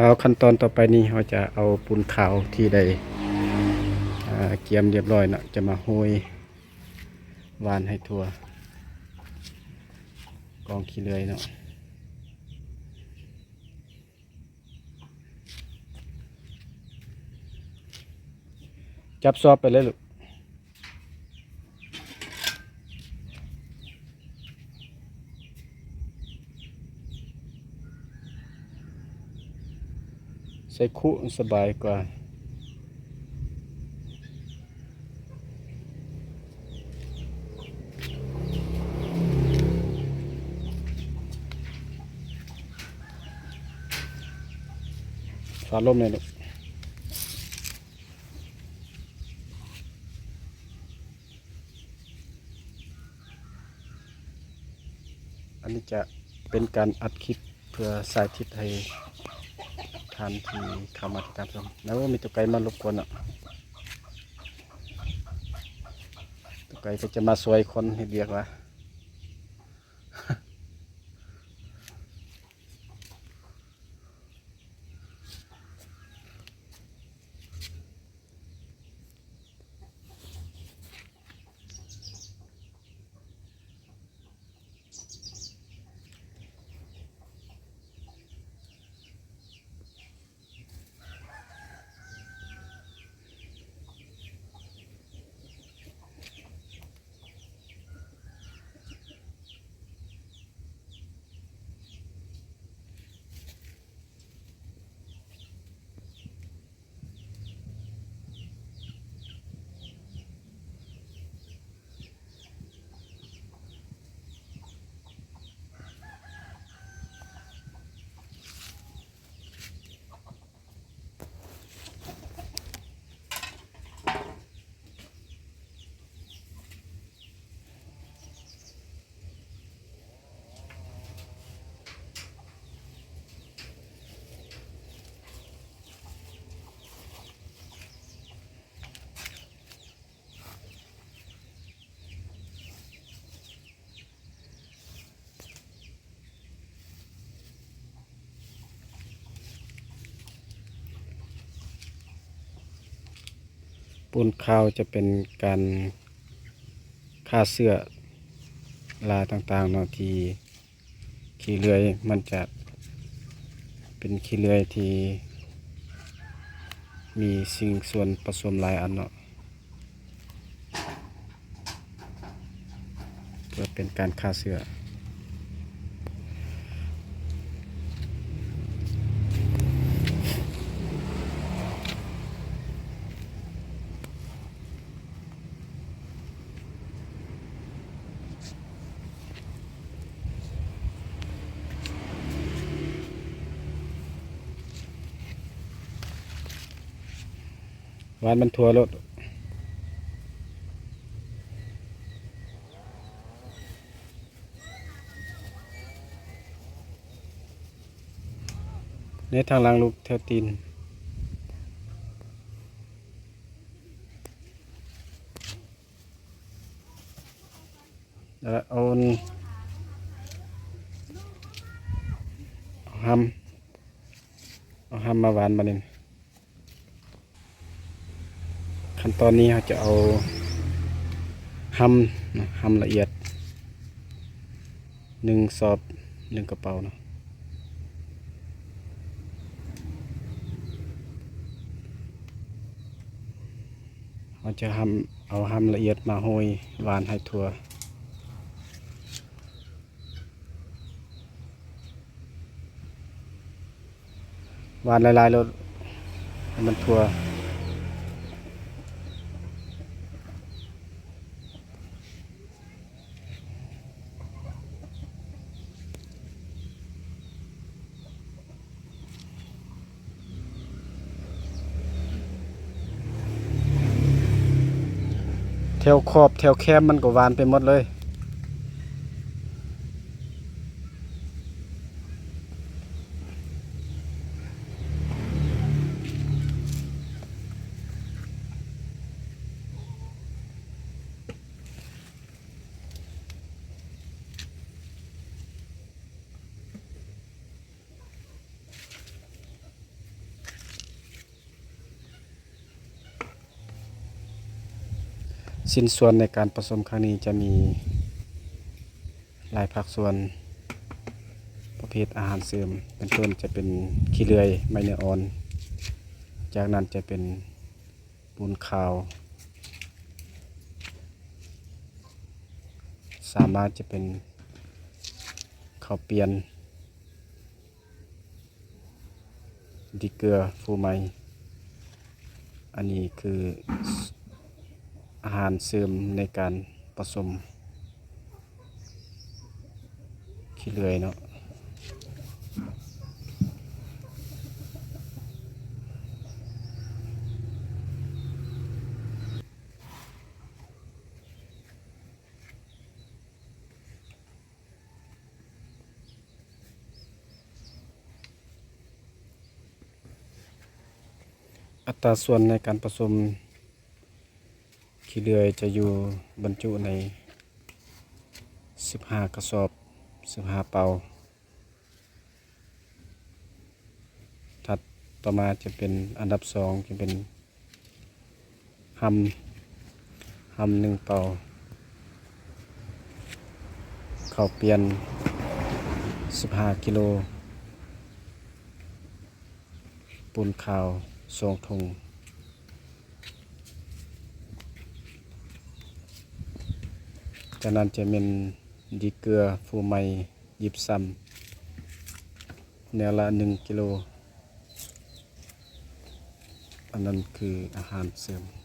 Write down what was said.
ເອົາ ຂັ້ນຕອນຕໍ່ໄປນີ້ ເຮົາຈະເອົາປູນຂາວທີ່ໄດ້ ອາ ກຽມລຽບຮ້ອຍເນາະ ຈະມາໂຮຍ ຫວ່ານໃຫ້ທົ່ວກອງຂີ້ເລື່ອຍເນາະ. ຈັບຊອບໄປເລີຍລູກ. ໃສ່ຄຸສະບາຍກວ່າ. ຝາລົມແດ່ລູກ. ອັນນີ້ຈະເປັນການອັດຄລິບເພື່ອສາທິດໃຫ້ທ່ານທີ່ເຂົ້າມາຕິດຕາມຊົມ. ໂອ້ ມີຕົວໄກ່ມາລົບກວນເນາະ. ຕົວໄກ່ກໍຈະມາຊ່ວຍຄົນເຮັດວຽກວ່າ. ປູນຂາວຈະເປັນການຂ້າເຊື້ອລາຕ່າງໆເນາະ ທີ່ຂີ້ເລື່ອຍ ມັນຈະເປັນຂີ້ເລື່ອຍທີ່ມີສິ່ງສ່ວນປະສົມຫຼາຍອັນເນາະ. ເພື່ອເປັນການຂ້າເຊື້ອ. ຫວ່ານມັນທົ່ວໂລດ. ໃນທາງຫຼັງລູກແຖວຕີນ. ແລ້ວເອົາ ເອົາຮຳ ເອົາຮຳມາຫວ່ານບາດນີ້. ຂັ້ນຕອນນີ້ເຮົາຈະເອົາຮຳນະ ຮຳລະອຽດ ໜຶ່ງສອບ ໜຶ່ງກະເປົາເນາະ. ເຮົາຈະຮຳ ເອົາຮຳລະອຽດມາໂຮຍຫວ່ານໃຫ້ທົ່ວ. ຫວ່ານຫຼາຍໆໂລດ ໃຫ້ມັນທົ່ວ. ແຖວຂອບແຖວແຄມມັນກໍຫວ່ານໄປໝົດເລີຍ. ເ ຊິ້ນສ່ວນໃນການປະສົມຄັ້ງນີ້ຈະມີຫຼາຍພາກສ່ວນ ປະເພດອາຫານເສີມ ເປັນຕົ້ນຈະເປັນຂີ້ເລື່ອຍ ໄມ້ເນື້ອອ່ອນ, ຈາກນັ້ນຈະເປັນປູນຂາວ, ສາມມາຈະເປັນເຂົ້າປ່ຽນ, ດີເກືອຟູໄມ. ອັນນີ້ຄືອາຫານເສີມໃນການປະສົມຂີ້ເລື່ອຍເນາະ. ອັດຕາສ່ວນໃນການປະສົມຂີ້ເລື່ອຍຈະຢູ່ບັນຈຸໃນສິບຫ້າກະສອບ, ສິບຫ້າເປົາ. ຖັດຕໍ່ມາຈະເປັນອັນດັບສອງ ຈະເປັນ ຫຳ ຫຳໜຶ່ງເປົາ, ເຂົ້າປ່ຽນສິບຫ້າກິໂລ, ປູນຂາວສອງຖົງ. ຈາກນັ້ນຈະແມ່ນດີເກືອຟູໄມ ຢິບຊຳ ແນວລະໜຶ່ງກິໂລ. ອັນນັ້ນຄືອາຫານເສີມ.